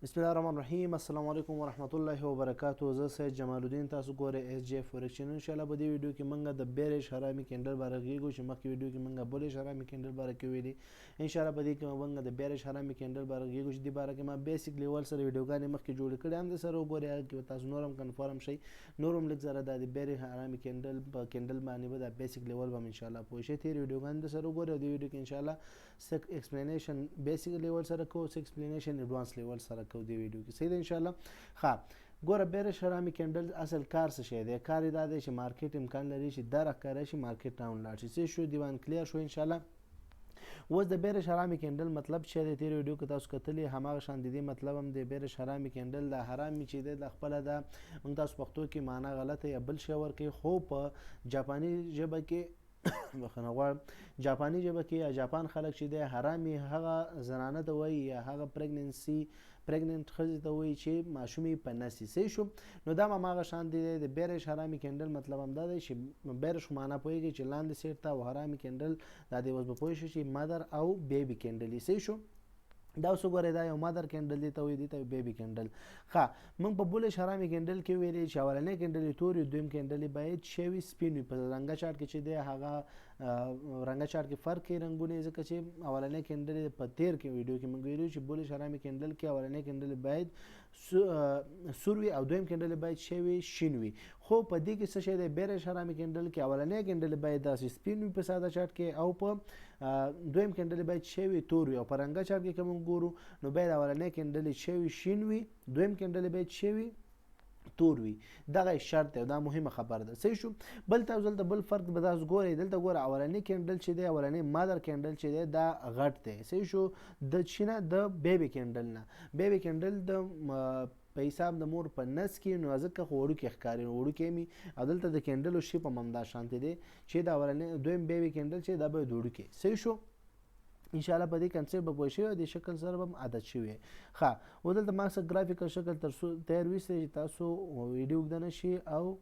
بسم الله الرحمن الرحیم. السلام علیکم ورحمت الله وبرکاتو. زه سید جمال الدین، تاسو ګورئ اس جی فورکس چینل. ان شاء الله په دې ویډیو کې موږ د bearish harami candle باره غږیږو، چې مخکې ویډیو کې موږ bullish harami candle باره کې ویلي. ان شاء الله په دې کې موږ د bearish harami candle باره غږیږو، چې دې باره کې ما basic level سره ویډیوګانې مخکې جوړې کړې هم د سره وګورئ، هغه کې تاسو نور هم confirm شئ، نور هم لږ زره د bearish harami candle په candle باندې به د basic level به ان شاء الله پوه شئ. تېرې ویډیوګانې د سره وګورئ او دې ویډیو کې ان شاء الله څه explanation basic level سره کوو، څه explanation advance level سره کوو دې ویډیو کې. صحیح ده ان شاء الله. ښه ګوره، bearish harami candle اصل کار څه شی دی؟ کار یې دا دی چې market امکان لري چې دا راښکاره شي، market down لاړ شي. څه شو؟ دی باندې clear شو ان شاء الله. اوس د bearish harami candle مطلب څه دی؟ تېرې ویډیو کې تاسو کتلې، هماغه شان د دې مطلب هم دی. bearish harami candle، د harami چې دی، د خپله د موږ تاسو پښتو کې معنا غلطه یا بل شی ورکوي، خو په جاپاني ژبه کې، بخښنه غواړم، جاپاني ژبه کې یا جاپان خلک چې دی، harami هغه زنانه ته وایي یا هغه pregnant ښځې ته وایي چې ماشومې په نس یې. صحیح شو؟ نو دا هماغه شان دی. د bearish harami candle مطلب هم دا دی چې bearish خو معنا پوهېږي چې لاندې side ته، او harami candle دا دی، اوس به پوه شي چې mother او baby candle یې. صحیح شو؟ دا اوس وګورئ، دا یو mother candle دی ته وایي، دی ته baby candle. ښه، موږ په bullish harami candle کې ویلې چې اولنی candle یې تور وي، دویم candle یې باید شی وي؟ سپین وي. په رنګه چارټ کې چې دی، هغه رنګه چارټ کې فرق کوي رنګونه، ځکه چې اولنی candle په تیر کې ویډیو کې موږ ویلو چې bullish harami candle کې اولنی candle باید سور وي او دویم candle باید شی وي؟ شین وي. خو په دې کې څه شی دی؟ bearish harami candle کې اولنی candle باید داسې سپین وي په ساده چارټ کې او په دویم candle باید شی وي؟ تور وي. او په رنګه چارټ کې کوم ګورو، نو باید اولنی candle شی وي؟ شین وي، دویم candle باید شی وي؟ تور وي. دغه شرط دی، دا مهمه خبره ده. صحیح شو؟ بل تاسو دلته بل فرق به تاسو ګورئ. دلته ګوره، اولنی candle چې دی، اولنی mother candle چې دی، دا غټ دی. صحیح شو؟ د چینه د baby candle نه، baby candle د په حساب د مور په نس کې، نو ځکه خو وړوکی ښکاري، نو وړوکی می. او دلته د candle shape هم همدا شانتې دی چې دا اولنی دویم baby candle چې دا باید وړوکی. صحیح شو؟ ان شاء الله په دې concept به پوه شئ او دې شکل سره به عادت شوي. ښه، و دلته ما څه graphical شکل تر څو تیار ویستی چې تاسو ویډیو اوږده نه شي او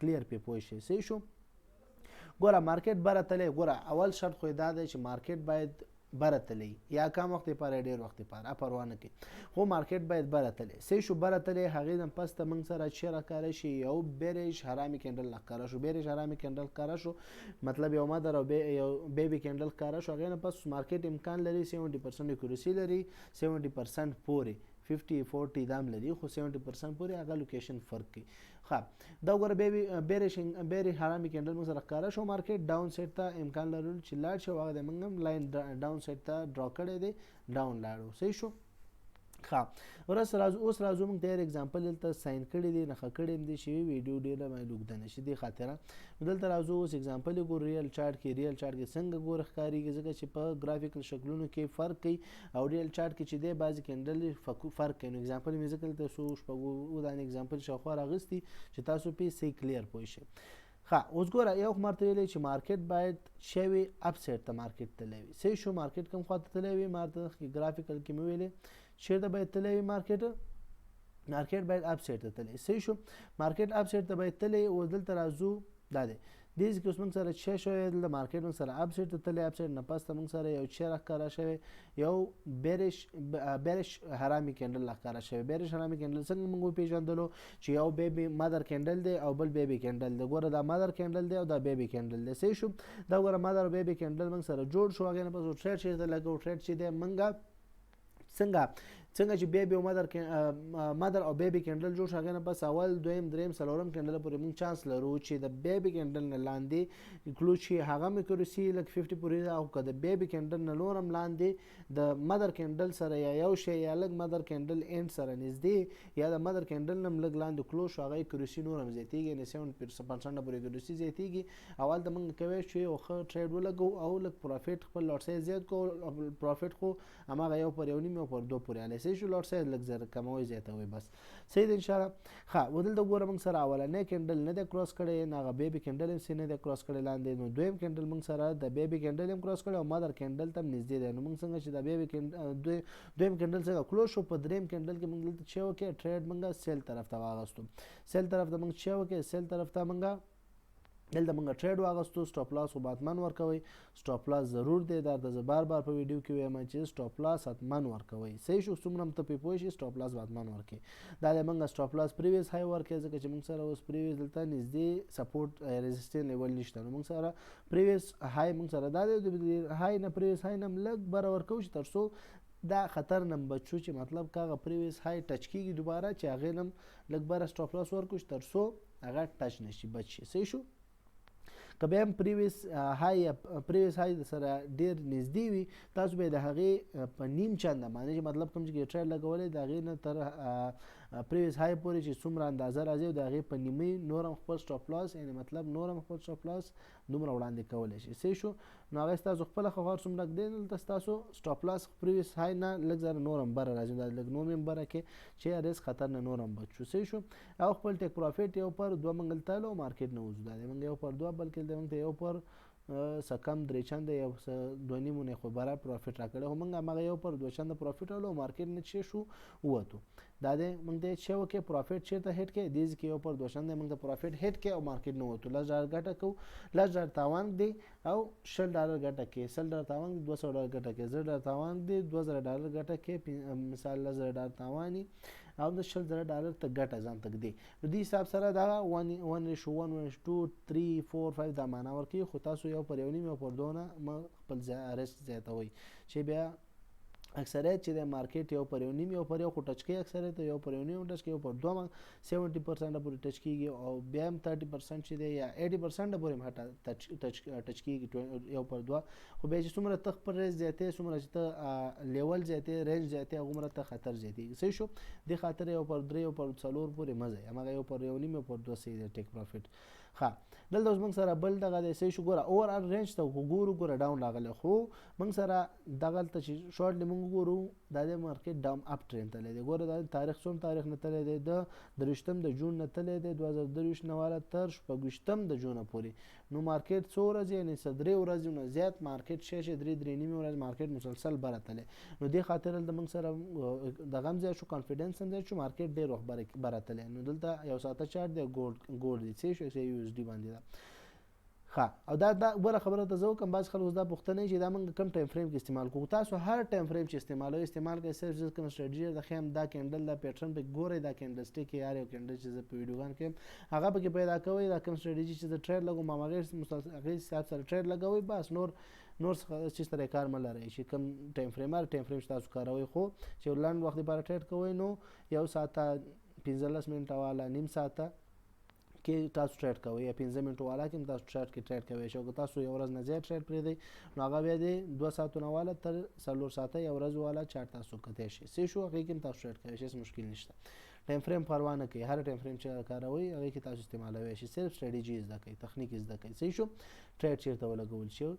clear پې پوه شئ. صحیح شو؟ ګوره، market بره تللی. ګوره، اول شرط خو دا دی چې market باید بره تللی، یا کم وخت لپاره، ډیر وخت لپاره پروا نه کوي، خو market باید بره تللی. صحیح شو؟ بره تللی، هغې نه پس ته موږ سره چې راښکاره شي؟ یو bearish harami candle راښکاره شو. bearish harami candle ښکاره شو، مطلب یو mother او یو baby candle ښکاره شو. هغې نه پس market امکان لري 70% accuracy لري، 70% پورې، 50 40 دام لري، خو 70% پورې هغه location فرق کوي. ښه، دا وګوره، baby bearish harami candle موږ سره ښکاره شو، market down side ته امکان لرل چې لاړ شي او هغه د موږ هم line down side ته draw کړی دی، down لاړو. صحیح شو؟ ښه، ورس راځو، اوس راځو. موږ تیر example دلته sign کړی دی، نښه کړی هم دی چې ویډیو ډیره باندې اوږده نه شي، دې خاطره. دلته راځو، اوس example ګورو real chart کې. real chart کې څنګه ګوره ښکارېږي؟ ځکه چې په graphical شکلونو کې فرق کوي او real chart کې چې دی، بعضې candle فرق کوي. نو example مې ځکه دلته څو شپږو دانې example شاوخوا راغستي چې تاسو پې صحیح clear پوه شئ. ښه، اوس ګوره، یو خو ماته ویلی چې market باید شی وي؟ up side ته market تللی وي. صحیح شو؟ market کوم خوا ته تللی وي؟ ماته graphical کې مې ویلې چېرته باید تللی وي market؟ market باید up side ته تللی. صحیح شو؟ market up side ته باید تللی. اوس دلته راځو، دا دی، دې ځای کې اوس موږ سره څه شوی؟ دلته market موږ سره up side ته تللی. up side نه پس ته موږ سره یو څه راښکاره شوی؟ یو bearish harami candle راښکاره شوی. bearish harami candle څنګه موږ وپېژندلو؟ چې یو baby mother candle دی او بل baby candle دی. ګوره، دا mother candle دی او دا baby candle دی. صحیح شو؟ دا ګوره، mother او baby candle موږ سره جوړ شو. هغې نه پس trade چېرته لګو؟ trade چې دی، موږ څنګه چې baby او mother او baby candle جوړ شو، هغې نه پس اول، دویم، دریم، څلورم candle پورې موږ چانس لرو چې د baby candle نه لاندې close شي، هغه هم accuracy لږ 50 پورې ده. او که د baby candle نه نور هم لاندې د mother candle سره یا یو شی یا لږ mother candle end سره نږدې یا د mother candle نه هم لږ لاندې close شو، هغه accuracy نور هم زیاتېږي، یعنې 7% پورې accuracy زیاتېږي. او هلته موږ کوی شو یو ښه trade ولګو او لږ profit، خپل lot size زیات کړو. profit خو هماغه یو پر یو نیم، یو پر دوه پورې الی. صحیح شو؟ lot size لږ زر کموي زیاتوي بس. صحیح ده ان شاء الله. ښه، و دلته ګوره، موږ سره اولنی candle نه دی cross کړی، نه هغه baby candle هم نه دی cross کړی لاندې. نو دویم candle موږ سره د baby candle هم cross کړی او mother candle ته هم نږدې دی. نو موږ څنګه چې د baby candle دویم candle څنګه close شو، په دریم candle کې موږ دلته چې وکړ trade، موږ sell طرف ته واغستو. sell طرف ته موږ چې وکړ، sell طرف ته موږ دلته موږ ټریډ واغستو. سټاپ لاس خو به حتما ورکوئ، سټاپ لاس ضرور دی. دا درته زه بار بار په ویډیو کې وایم چې سټاپ لاس حتما ورکوئ. صحیح شو؟ څومره هم ته پرې پوه شې، سټاپ لاس به حتما ورکوې. دا دی موږ سټاپ لاس پریویس های ورکوي، ځکه چې موږ سره اوس پریویس دلته نږدې سپورټ ریزیسټنس لیول نشته، نو موږ سره پریویس های موږ سره دا دی، های نه پریویس های نه لږ بره ورکوو چې تر څو دا خطر نم بچو، چې مطلب که هغه پریویس های ټچ کیږي دوباره، چې هغې نم لږ بره سټاپ لاس ورکړو چې تر څو هغه ټچ نشي، بچ شي. صحیح شو؟ که بیا هم پریویس های یا پریویس های سره ډیر نږدې وي، تاسو به د هغې په نیم چنده باندې، چې مطلب کوم چې ټریډ لګولې د هغې نه تر پریویس های پورې چې څومره اندازه راځي، د هغې په نیمې نور هم خپل سټاپ لاس، یعنی مطلب نور هم خپل سټاپ لاس دومره وړاندې کولی شي. صحیح شو؟ نو هغه ستاسو خپله خو څومره دی، دلته ستاسو سټاپ لاس پریویس های نه لږ ذره نور هم بره راځي، دا لږ نور هم بره کې چې ریسک خطر نه نور هم بچ شو. صحیح شو؟ او خپل ټیک پروفیټ 1 پر 2 موږ دلته مارکیټ نه وځو. دا دی موږ 1 پر 2، بلکې دلته موږ ته یو پر څه کم درې چنده، یو څه دوه نیمو نه خو برابر پروفیټ راکړی، خو موږ هماغه 1 پر 2 چنده پروفیټ ولو مارکیټ نه چې شو ووتو. دا دی موږ ته چې وکړي پروفیټ چېرته هیټ کې دې ځای کې 1 پر 2 چنده موږ ته پروفیټ هیټ کې او مارکیټ نه ووتو. 10 ډالر ګټه کوو، 10 ډالر تاوان دی او 20 ډالر ګټه کې، 100 ډالر تاوان دی، 200 ډالر ګټه کې، 1000 ډالر تاوان دی، 2000 ډالر ګټه کې. مثال 10,000 ډالر تاواني او د 20,000 ډالر ته ګټه ځان ته ږدي. نو دې حساب سره دا 1 1 ratio 1، 1 2، 3، 4، 5 دا معنا ورکوي، خو تاسو 1 پر 1.5، 1 پر 2 نه مه خپل ریسک زیاتوئ، چې بیا اکثریت چې د مارکیټ 1 پر 1.5، 1 پر 1 خو ټچ کوي. اکثریت 1 پر 1.5 ټچ کوي، 1 پر 2 70% پورې ټچ کیږي او بیا هم 30% چې دی یا 80% پورې هم ټچ کیږي 1 پر 2. خو بیا چې څومره ته خپل ریسک زیاتې، څومره چې ته لیول زیاتې، رینج زیاتې، هغومره ته خطر زیاتېږي. صحیح شو؟ دې خاطر 1 پر 3، 1 پر 4 پورې مه ځئ، هماغه 1 پر 1.5، 1 پر 2 صحیح دی ټیک پروفیټ. ښه، دلته اوس موږ سره بل دغه دی. صحیح شو؟ ګوره، اوور آل رینج ته ګورو، ګوره ډاون راغلی، خو موږ سره دغلته چې شارټلی موږ ګورو، دا د مارکیټ ډاون اپ ټرین تللی دی. ګوره، دا تاریخ څوم تاریخ نه تللی دی؟ د 23 د جون نه تللی دی، 2023 نه والا تر 26 د جون پورې. نو مارکیټ څو ورځې، یعنې څه 3 ورځې نه زیات مارکیټ شي، درې درې نیمې ورځې مارکیټ مسلسل بره تللی. نو دې خاطر دلته موږ سره دغه هم زیات شو، کانفیډنس هم زیات شو، مارکیټ ډېر وخت بره تللی. نو دلته یو ساعته چارټ دی، ګولډ دی. څه شو؟ یو اس ډي باندې ده. ښه، او دا بله خبره ته زه وکړم، بعض خلک اوس دا پوښتنه چې دا موږ کوم ټایم فریم کې استعمال کوو؟ تاسو هر ټایم فریم چې استعمالوئ استعمال کړئ، صرف زه کوم سټراټیژي درته ښیم، دا کینډل، دا پیټرن پکې ګورئ، دا کینډل سټیک، هر یو کینډل چې زه په ویډیوګان کې هغه پکې پیدا کوئ. دا کوم سټراټیژي چې زه ټریډ لګوم، هغې مسلسل هغې حساب سره ټریډ لګوئ، بس. نور څه سره کار مه لرئ چې کوم ټایم فریم، هر ټایم فریم چې تاسو کاروئ. خو چې لنډ وخت لپاره ټریډ کوئ، نو یو ساعته، 15 منټه والا، نیم ساعته کې تاسو ټریډ کوئ یا 5 منټو والا کې تاسو ټریډ کې ټریډ کوئ شئ. که تاسو یو ورځ نه زیات ټریډ پرېږدئ، نو هغه بیا دی 2 ساعتونه والا تر 4 ساعته یو ورځ والا چارټ تاسو کتی شئ. څه شو؟ هغې کې هم تاسو ټریډ کوئ شئ، هېڅ مشکل نشته. ټایم فریم پروا نه کوي، هر ټایم فریم چې کاروئ هغې کې تاسو استعمالوی شئ، صرف سټراټیژي زده کړئ، تخنیک زده کړئ. صحیح شو؟ ټریډ چېرته ولګول شي؟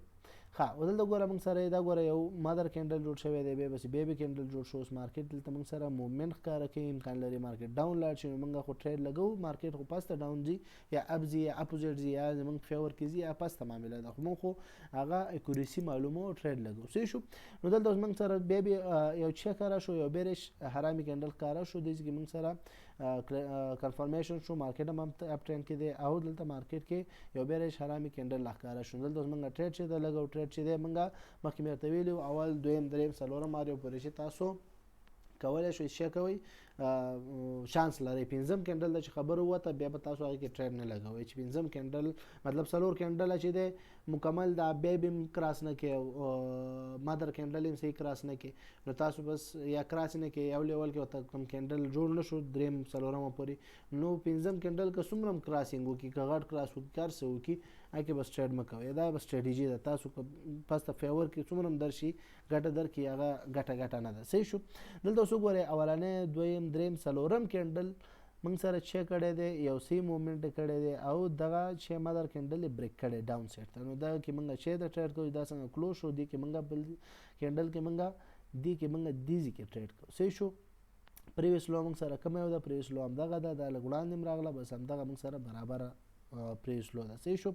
ښه، او دلته ګوره موږ سره دا ګوره یو مادر کینډل جوړ شوی دی، بیا بس بیبي کینډل جوړ شو. اوس مارکیټ دلته موږ سره موومنټ ښکاره کوي، امکان لري مارکیټ ډاون لاړ شي. نو موږ خو ټریډ لګو، مارکیټ خو پس ته ډاون ځي یا اپ ځي یا اپوزیټ ځي یا زموږ فیور کې ځي یا پس ته معامله ده، خو موږ خو هغه اکوریسي معلومو، ټریډ لګو. صحیح شو؟ نو دلته اوس موږ سره بیا یو چې ښکاره شو، یو بیرش حرامي کینډل ښکاره شو. دې کې موږ سره کنفرمیشن شو، مارکیټ هم اپ ټرند کې دی او دلته مارکیټ کې یو بیرش حرامي کینډل ښکاره شو. دلته اوس موږ ټریډ چې ده لګو، ټریډ چې دی موږ مخکې مې درته ویلي، اول، دویم، دریم، څلورم آر یو پورې چې تاسو کولی شئ څه کوئ، چانس لرئ. پنځم کینډل چې خبر ووته، بیا به تاسو هغې کې ټریډ نه لګوئ، چې پنځم کینډل، مطلب څلور کینډل چې دی مکمل دا بیا به هم کراس نه کوي او مادر کینډل هم صحیح کراس نه کوي، نو تاسو بس یا کراس نه کوي، یو لیول کې ورته کوم کینډل جوړ نه شو دریم څلورم پورې، نو پنځم کینډل که څومره هم کراسینګ وکړي، که غټ کراس وکړي، کار څه وکړي، هغه بس ټریډ مه کوئ. دا بس سټراټیژي ده. تاسو که پس ته فیور کې څومره هم درشي ګټه درکړي، هغه ګټه ګټه نه ده. صحیح شو؟ دلته اوس وګورئ، اولنی، دویم، دریم، څلورم کینډل موږ سره چې کړی دی، یو سی موومنټ کړی دی او دغه چې مدر کینډل یې بریک کړی ډاون سایډ ته. نو دا کې موږ چې د ټریډ کوو، دا څنګه کلوز شو، دې کې موږ بل کینډل کې موږ دې کې موږ دې ځای کې ټریډ کوو. صحیح شو؟ پریویس لو موږ سره کومه یو ده؟ پریویس لو همدغه ده، دا لږ وړاندې هم راغله، بس همدغه موږ سره برابره پریویس لو ده. صحیح شو؟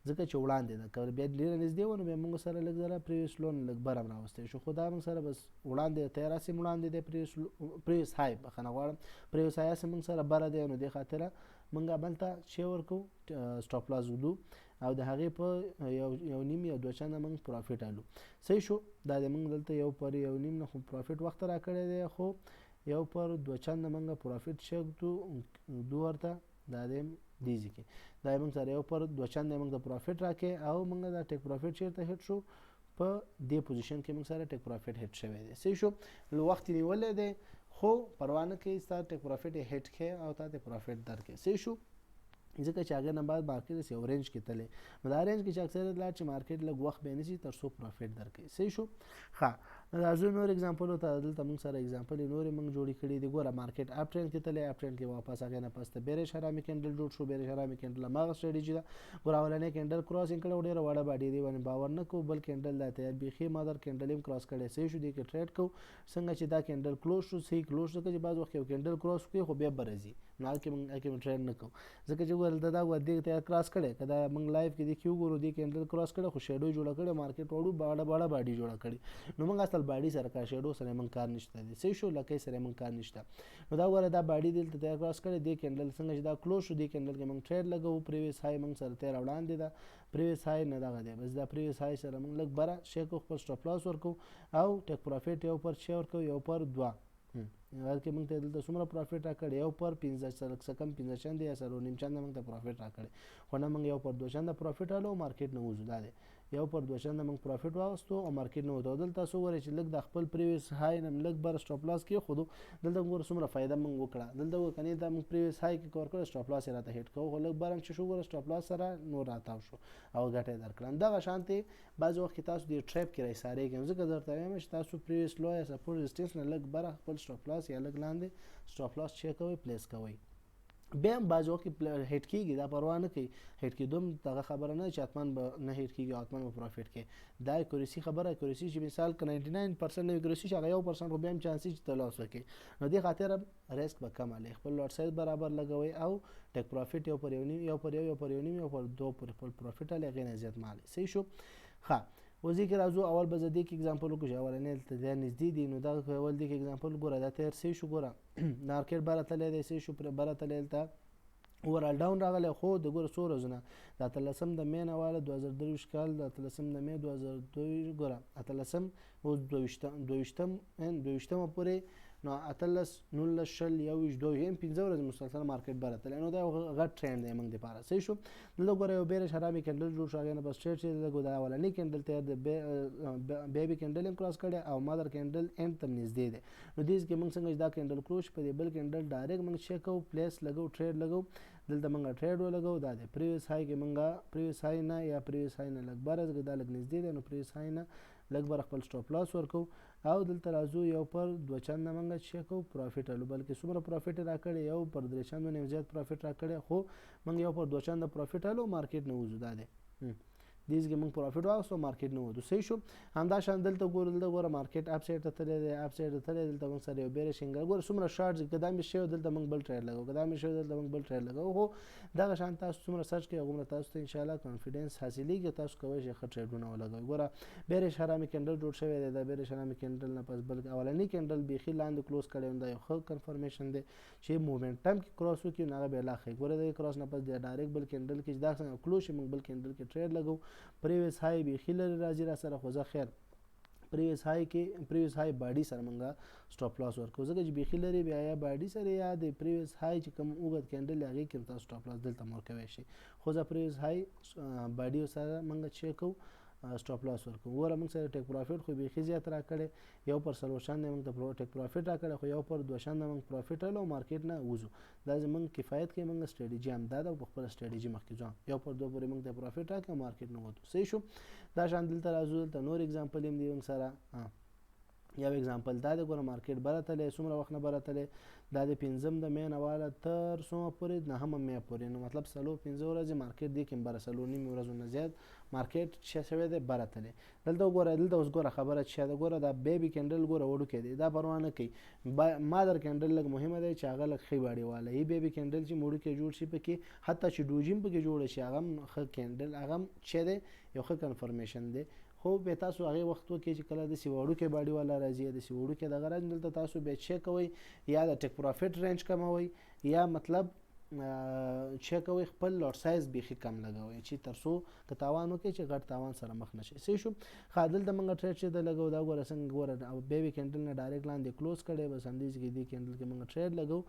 ځکه چې وړاندې ده، که بیا ډېره نږدې وه، نو بیا موږ سره لږ ذره پریویس لو نه لږ بره هم راوستی شو، خو دا موږ سره بس وړاندې تیار هسې وړاندې دی. پریویس های، بخښنه غواړم، پریویس های هسې موږ سره بره دی، نو دې خاطره مونږ بلته چې ورکو سټاپ لاس ږدو او د هغې په یو یو نیم یا دوه چنده موږ پروفیټ الو. صحیح شو. دا د موږ دلته یو پر یو نیم نه خو پروفیټ وخت را کړی دی، خو یو پر دوه چنده موږ پروفیټ چې ږدو ورته. دا دی دې ځای کې دا موږ سره یو پر دوه چنده موږ ته پروفیټ راکړي او موږ دا ټیک پروفیټ چېرته هیټ شو؟ په دې پوزیشن کې موږ سره ټیک پروفیټ هیټ شوی دی. صحیح شو. نو وخت یې نیولی دی خو پروا نه کوي، ستا ټیک پروفیټ یې هیټ کړي او تا ته پروفیټ درکړي. صحیح شو. ځکه چې هغې نه بعد مارکیټ داسې یو رینج کې تللی، نو دا رینج کې چې اکثریت لاړ چې مارکیټ لږ وخت به نیسي تر څو پروفیټ درکړي. صحیح شو. ښه، نو راځو نور اگزامپلو ته. دلته موږ سره اگزامپل نورې موږ جوړې کړې دي. ګوره مارکیټ اپ ټرند کې تللی، اپ ټرند کې واپس هغې نه پس ته بیرش حرامي کینډل جوړ شو. بیرش حرامي کینډل هماغه سټریټجي ده. ګوره اولنی کینډل کراسینګ کړی، ډېره وړه باډي دی باندې باور نه کوو. بل کینډل دا تیار بیخي مادر کینډل هم کراس کړی. صحیح شو. دې کې ټریډ کوو. څنګه چې دا کینډل کلوز شو، صحیح کلوز شو، ځکه چې بعض وخت یو کینډل کراس کړي خو بیا به راځي، نو هلکې موږ هلکې موږ ټریډ نه کوو. ځکه چې ګوره دلته دا ګوره دې تیار کراس کړی، که دا موږ لایف کې دې کې وګورو دې کینډل کراس کړی خو شیډو جوړه کړې، مارکیټ وړو باړه باړه باډي جوړه کړې. نو موږ اصل باډي سره کار، شیډو سره موږ کار نشته دی. صحیح شو. لکۍ سره موږ کار نشته. نو دا ګوره دا باډي دلته تیار کراس کړی، دې کینډل څنګه چې دا کلوز شو دې کینډل کې موږ ټریډ لګوو. پریویس های موږ سره تیر وړاندې ده، پریویس های نه دغه دی، بس دا پریویس های سره موږ لږ بره شی کوو، خپل سټاپ لاس ورکوو او ټیک پروفیټ یو پر شی ورکوو، یو پر دوه. هلکه موږ ته دلته څومره پروفیټ راکړی؟ یو پر پنځه څه کم پنځه چنده یا څلور نیم چنده موږ ته پروفیټ راکړی، خو نه موږ یو پر دوه چنده پروفیټ الو مارکیټ نه وځو. دا دی یو پر دوه چنده موږ پروفیټ واغستو او مارکیټ نه وځو. دلته تاسو وګورئ چې لږ د خپل پریویس های نه لږ بر سټاپ لاس کېښودو، دلته وګوره څومره فایده موږ وکړه. دلته وګوره کنې دا موږ پریویس های کې کور کړو، سټاپ لاس یې راته هیټ کوو، خو لږ بر هم چې شو ګوره سټاپ لاس سره نور راتاو شو او ګټه یې درکړه. همدغه شانتې بعضې وخت کې تاسو دې ټریپ کې راایسارېږئ، ځکه زه درته وایم چې تاسو پریویس لو یا سپورټ ریزسټنس نه لږ بره خپل سټاپ لاس یا لږ لاندې سټاپ لاس چک کوئ، پلیس کوئ. بیا هم بعضې وخت کې هیټ کېږي، دا پروا نه کوي. هیټ کېدو هم دغه خبره نه چې حتما به نه هیټ کېږي او حتما به پروفیټ کوي. دا اکوریسي خبره، اکوریسي چې مثال که 99% نه اکوریسي شي، هغه 1% خو بیا هم چانس چې ته لاس وکړې. نو دې خاطر هم ریسک به کم الی، خپل لاټ سایز برابر لګوئ او ټیک پروفیټ یو پر یو نیم، یو پر یو، یو پر یو نیم، یو پر دوه پورې خپل پروفیټ الی، هغې نه زیات مه الی. صحیح شو. ښه، اوس دې کې راځو. اول به زه دې کې اگزامپل وکړم چې اولنی دلته دا نږدې دي، نو دا اول دې کې اگزامپل ګوره دا تیر. صحیح شو. ګوره مارکیټ بره تللی دی. صحیح شو. بره تللی، دلته اوورال ډاون راغلی، خو د ګوره څو ورځو نه د اتلسم د مې نه واله 2023 کال د اتلسم د مې 2022، ګوره اتلسم اوس دوه ویشتم دوه ویشتمه پورې، نو 18، 19، 20، 21، 22، هم پنځه ورځې مسلسل مارکیټ بره تللی. نو دا یو غټ ټرند دی موږ دپاره. صحیح شو. دلته ګوره یو بیرش حرامي کینډل جوړ شو، هغې نه پس ټریډ چې دلته دا اولنی کینډل تیار دی، بیبي کینډل هم کراس کړی او مادر کینډل اند ته نږدې دی. نو دې کې موږ څنګه چې دا کینډل کلوز شو، په دې بل کینډل ډایرکټ موږ چک کوو، پلیس لګو، ټریډ لګو. دلته موږ ټریډ ولګو. دا دی پریویس های کې موږ پریویس های نه یا پریویس های نه لږ بره، ځکه دا لږ نږدې دی، نو پریویس های نه لږ بره خپل سټاپ لاس ورکو او دلته راځو یو پر دوه چنده موږ چې کوو پروفیټ الو، بلکې څومره پروفیټ راکړی؟ یو پر درې چندو نه زیات پروفیټ راکړی، خو موږ یو پر دوه چنده پروفیټ الو مارکیټ نه وځو. دا دی دې کې موږ پروفیټ واخیستو، مارکیټ نه وځو. صحیح شو. همدا شان دلته ګورو، دلته ګوره مارکیټ اپ سایډ ته تللی دی، اپ سایډ ته تللی. دلته موږ سره یو بیرش انګل، ګوره څومره شارټ، که دا مې شوی دلته موږ بل ټریډ لګو، که دا مې شوی دلته موږ بل ټریډ لګو. خو دغه شان تاسو څومره سرچ کوئ هغومره تاسو ته انشاءالله کانفیډنس حاصلېږي، تاسو کولی شئ ښه ټریډونه ولګوئ. ګوره بیرش حرامي کینډل جوړ شوی دی. دا بیرش حرامي کینډل نه پس بل اولني کینډل بیخي لاندې کلوز کړی، دا یو ښه کنفرمیشن دی چې مومنټم کې کراس وکړي، نو هغه بیا لا ښه. ګوره د کراس نه پس د ډایرکټ بل کینډل کې چې دا څنګه کلوز شي، موږ بل کینډل کې ټریډ لګو. پریویس های بیخي لرې راځي را سره، خو زه خیر پریویس های کې پریویس های باډي سره مونږه سټاپ لاس ورکو، ځکه چې بیخي لرې بیا یا باډي سره یا د پریویس های چې کوم اوږد کینډل هغې کې تاسو سټاپ لاس دلته مور کوی شئ. خو زه پریویس های باډي سره مونږه چې کوو سټاپ لاس ورکو. ګوره موږ سره ټیک پروفیټ خو بیخي زیات راکړی، یو پر څلور چنده موږ ته ټیک پروفیټ راکړی، خو یو پر دوه چنده موږ پروفیټ الو مارکیټ نه وځو. دا زموږ کفایت کوي، موږ سټریټجي هم دا ده او په خپله سټریټجي مخکې ځو. یو پر دوه پورې موږ ته پروفیټ راکړي او مارکیټ نه وځو. صحیح شو. دا شان دلته راځو، دلته نور اگزامپل هم دي موږ سره. یو اگزامپل دا دی، ګوره مارکیټ بره تللی، څومره وخت نه بره تللی؟ دا د پنځم د مې نه واله تر څومره پورې؟ نهم مې پورې، نو مطلب څلور پنځه ورځې مارکیټ دې کې بره، څلور نیمې ورځو نه زیات مارکیټ څه شوی دی، بره تللی. دلته وګوره، دلته اوس ګوره خبره چې ده، ګوره دا بیبي کینډل ګوره وړوکی دی، دا پروا نه کوي. مادر کینډل لږ مهمه دی چې هغه لږ ښې باډي واله ای بیبي کینډل چې وړوکی جوړ شي پکې، حتی چې ډوجي هم پکې جوړه شي، هغه هم ښه کینډل، هغه هم چې دی یو ښه کنفرمیشن دی. خو بیا تاسو هغې وخت وکړئ چې کله داسې وړوکی باډي والا راځي یا داسې وړوکی دغه راځي، دلته تاسو بیا چک کوئ، یا د ټیک پروفیټ رینج کموئ یا مطلب چې کوي خپل لاټ سایز بیخي کم لګوي چې تر څو که تاوان وکړي چې غټ تاوان سره مخ نشي. صحیح شو. ښه دلته موږ ټریډ چې د لګو، دا ګوره څنګه ګوره بیبي کینډل نه ډایرکټ لاندې کلوز کړي، بس همدې ځای کې دې کینډل کې موږ ټریډ لګو،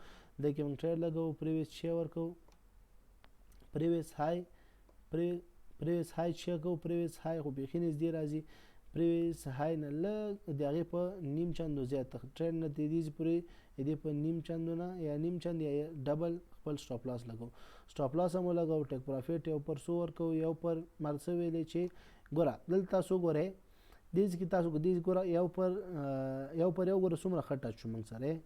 دې کې موږ ټریډ لګو، پریویس چې ورکو، پریویس های، پریویس های چې کو، پریویس های خو بیخي نږدې راځي، پریویس های نه لږ د هغې په نیم چندو زیات ټریډ نه تېرېږي، پورې دې په نیم چندو نه یا نیم چند یا ډبل خپل سټاپ لاس لګو، سټاپ لاس هم ولګو، ټیک پروفیټ یو پر څو ورکو، یو پر مرڅه ویلې چې ګوره دلته تاسو ګورئ دې ځای کې تاسو دې ګوره یو پر یو پر یو ګوره څومره ښه ټچ شو موږ سره،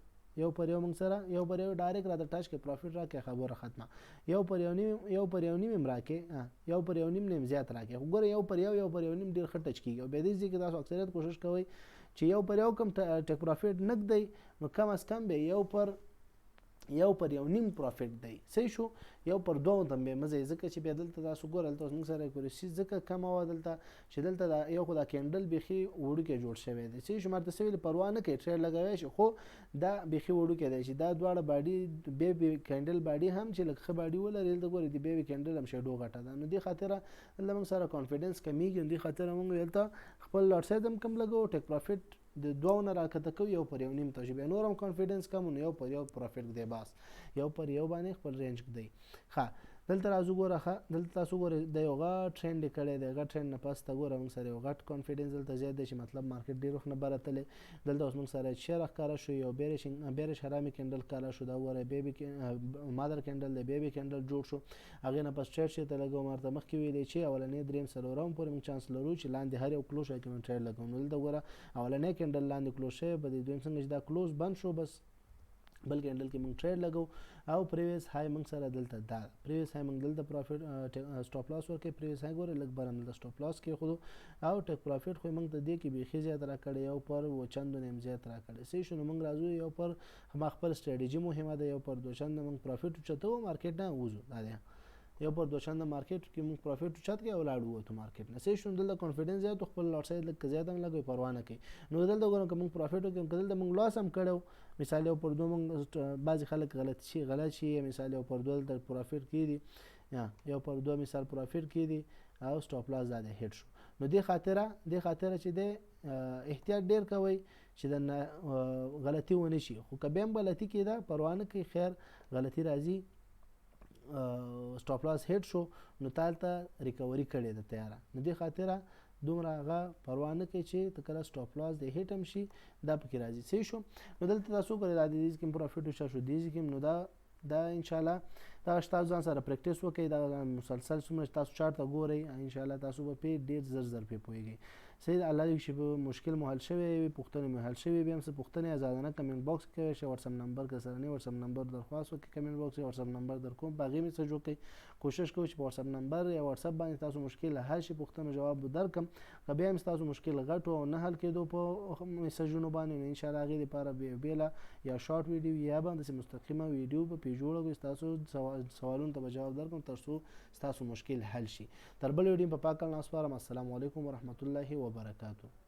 یو پر یو موږ سره یو پر یو ډایرکټ راته ټچ کې پروفیټ راکړي، خبره ختمه. یو پر یو نیم، یو پر یو نیم هم راکړي، یو پر یو نیم نیم زیات راکړي، خو ګوره یو پر یو، یو پر یو نیم ډېر ښه ټچ کېږي. او بیا دې ځای کې تاسو اکثریت کوشش کوئ چې یو پر یو کم ټیک پروفیټ نه ږدئ، نو کم از کم به یو پر یو پر یو نیم پروفیټ دی. صحیح شو. یو پر دوه ته به مزه، ځکه چې بیا دلته تاسو ګوره دلته اوس موږ سره اکوریسي ځکه کمه وه دلته چې دلته دا یو خو دا کینډل بیخي وړوکی جوړ شوی دی. صحیح شو. ماته څه ویلي پروا نه کوي ټریډ لګوی شي، خو دا بیخي وړوکی دی چې دا دواړه باډي بیبي کینډل باډي هم چې لږ ښه باډي ولري، دلته ګورئ د بیبي کینډل هم شیډو غټه ده، نو دې خاطره دلته موږ سره کانفیډنس کمیږي، نو دې خاطره موږ دلته خپل لاټ سایز هم کم لګوو، ټیک پروفیټ د دوو نه راکښته کوو یو پر یو نیم ته، چې بیا نور هم کانفیډنس کم، نو یو پر یو پروفیټ ږدی، بس یو پر یو باندې خپل رینج ږدی. ښه دلته راځو ګوره، ښه دلته تاسو ګورئ دا یو غټ ټرینډ یې کړی دی، غټ ټرینډ نه پس ته ګوره موږ سره یو غټ کانفیډنس دلته زیات دی چې مطلب مارکیټ ډېر وخت نه بره تللی. دلته اوس موږ سره چیرې ښکاره شو، یو بیرش حرامي کینډل ښکاره شو، دا ګوره بیبي مادر کینډل دی، بیبي کینډل جوړ شو. هغې نه پس ټریډ چېرته لګوم، ورته مخکې ویلې چې اولنی دریم څلورم پورې موږ چانس لرو چې لاندې هر یو کلوز شي کې موږ ټریډ لګوو. نو دلته ګوره اولنی کینډل لاندې کلوز شوی، په دې دویم څنګه چې دا کلوز بند شو بس بل کینډل کې موږ ټریډ لګو. او پریویس های موږ سره دلته دا پریویس های موږ دلته پروفیټ سټاپ لاس ورکړي، پریویس های ګوره لږ بر هم دلته سټاپ لاس کېښودو. او ټیک پروفیټ خو یې موږ ته دې کې بیخي زیات راکړی، یو پر اووه چندو نه هم زیات راکړی. صحیح شو. نو موږ راځو یو پر ما خپل سټریټیجي مهمه ده، یو پر دوه چنده موږ پروفیټ اوچتوو مارکیټ نه وځو، دا دی یو پر دوه چنده مارکیټ کې موږ پروفیټ اوچت کړي او لاړ ووتو مارکیټ نه. صحیح شو. دلته کانفیډنس زیات، خپل لاټ سایز لږ زیات هم لګوي پروا نه کوي. نو دلته ګورم که موږ پروفیټ وکړو، که دلته موږ لاس هم کړی و، مثال یو پر دوه موږ بعضې خلک غلط شي، غلط شي، مثال یو پر دوه دلته پروفیټ کېدي، یا یو پر دوه مثال پروفیټ کېدي او سټاپ لاس دا دی هیټ شو. نو دې خاطره چې دی احتیاط ډېر کوئ چې د غلطي ونه شي. خو که بیا هم غلطي کېده پروا نه کوي، خیر غلطي راځي، سټاپ لاس هیټ شو نو تا هلته ریکوري کړې ده تیاره. نو دې خاطره دومره هغه پروا نه کوي چې ته کله سټاپ لاس دې هیټ هم شي دا پکې راځي. صحیح شو. نو دلته تاسو وګورئ دا دې ځای کې هم پروفیټ وشو شو، دې ځای کې هم. نو دا انشاءالله دا تاسو ځان سره پریکټیس وکړئ، دا مسلسل څومره چې تاسو چارت ته ګورئ انشاءالله تاسو به پې ډېر زر زر پې پوهېږئ. صحیح ده. الله دې وکړي چې مشکل مو حل شوی وي، پوښتنې مو حل شوې وي، بیا هم څه پوښتنې ازادانه کمنټ باکس کې کولی شئ، واټساپ نمبر که سره نه واټساپ نمبر درخواست وکړئ کمنټ باکس کې واټساپ نمبر در کوم، په هغې میسج وکړئ. کوشش کوئ چې په واټساپ نمبر یا واټساپ باندې تاسو مشکل حل شي، پوښتنو جواب به درکړم. که بیا هم ستاسو مشکل غټ او نه حل کېدو په میسجونو باندې، نو انشاءالله هغې دپاره به بېله یا شارټ ویډیو یا به داسې مستقیمه ویډیو به پرې جوړه کړو، ستاسو سوالونو ته به جواب درکړم تر څو ستاسو مشکل حل شي. تر بلې ویډیو په پاک الله سپارم. السلام علیکم ورحمت الله وبرکاته.